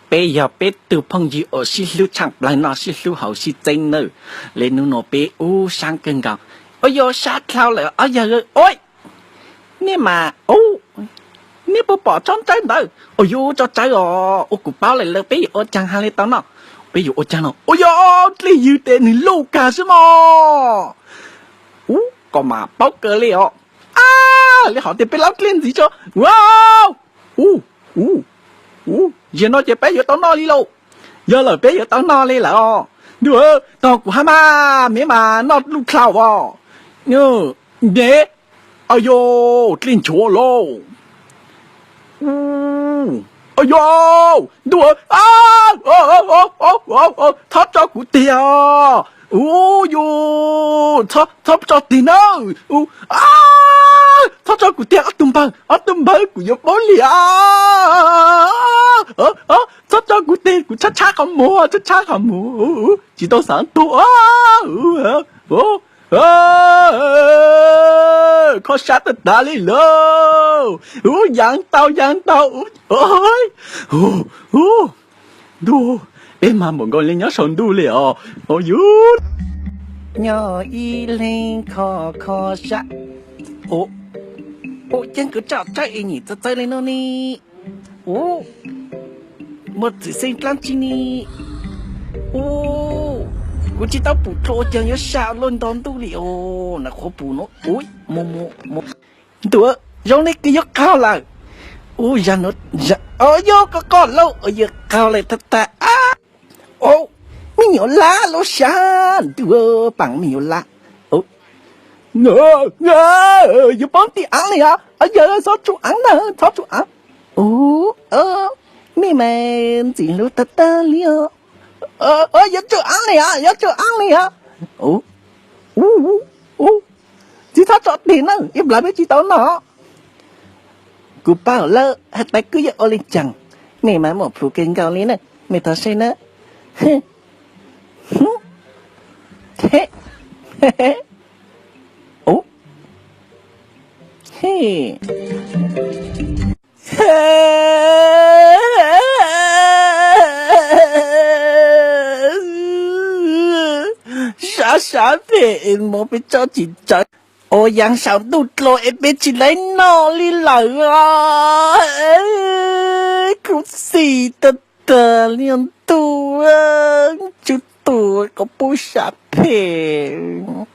Peb yog peb tug phooj ywg uas sib hlub tshaaj plawg noj sib hlub haus sib txeeb nawb. Le nub nua peb ub sab kawg nkaus. Ua yuav sab dlhau lawm ob yawg. Ua, nej mas ub, nej puas pom tsob tsawb ntawd? Ua yuav tsob tsawb os, ua kuv paub lawm lawm peb yuav ua caag has le tau noj? Peb yuav ua caag no? Ua yog dlej ywg tes nwg luj kag xwb mog. Ub, koj mas paub kawg li os. A, le hov tias peb laub dlej ntxiv tso. Ua, ub, ub, ub, yog no ces peb yuav tau noj li lauj. Yog lawm peb yuav tau noj li lawm os. Ntuj, tog kuv hab mas, me mas noj luj dlhau os. Neb, a yog dlej nchuav lauj. Ua yog, ntuj, txhob tso kuv tiag. Ua yog, txhob tso tiag na. Txhob tso kuv tiag ob tug npawg, ob tug npawg kuv yuav paub liam. Txhob tso kuv tiag, kuv tshab tshab qhov muag, tshab tshab qhov muag, tsis tau xaav tuag. Kho sab tag tag li lauj. Ub, yaav tau, yaav tau. Ntuj, peb mag npaum nkaus li nyob saum ntuj li os. Ua yog, nyob ib leeg kho kho sab. Ua, ua caag kuv tsom tsawb es nyim txawv txawv li no ne. Ub, muaj txwm xeeb dlaab tsi ne. Ub, kuv tsis tau pum dlua ua caag yuav sab luaj nto ntuj li os. Na qhuav pum no. Ub, mus mus mus. Ntuj, zoo li kws yuav qaug lawm. Ub, zag no, o yog koj qoj lauj, yuav qaug lawm tag tag. A, me nyuam lab lub sab, ntuj, paam me nyuam lab. Yuav poob tim aav li os, yog txhob tsuj aav na, txhob tsuj aav. Ub, mej mas ntxim hlub tag tag li os. Yuav tsuj aav li os, yuav tsuj aav li os. Ub, txiv txhob tso tig na, ib plag peb tsis tau noj. Kuv paub lawm has tas kuv yuav ua li caag, mej mas muaj plhus kawg nkaus li na, mej thov saib na. Sab sab phem es mus peb tsob tsis tsawv, ua yaav saum ntuj dlua es peb tsis lawv noj li lawm. Khuv xim tag tag li ntuj, tswv tus kom pub sab phem.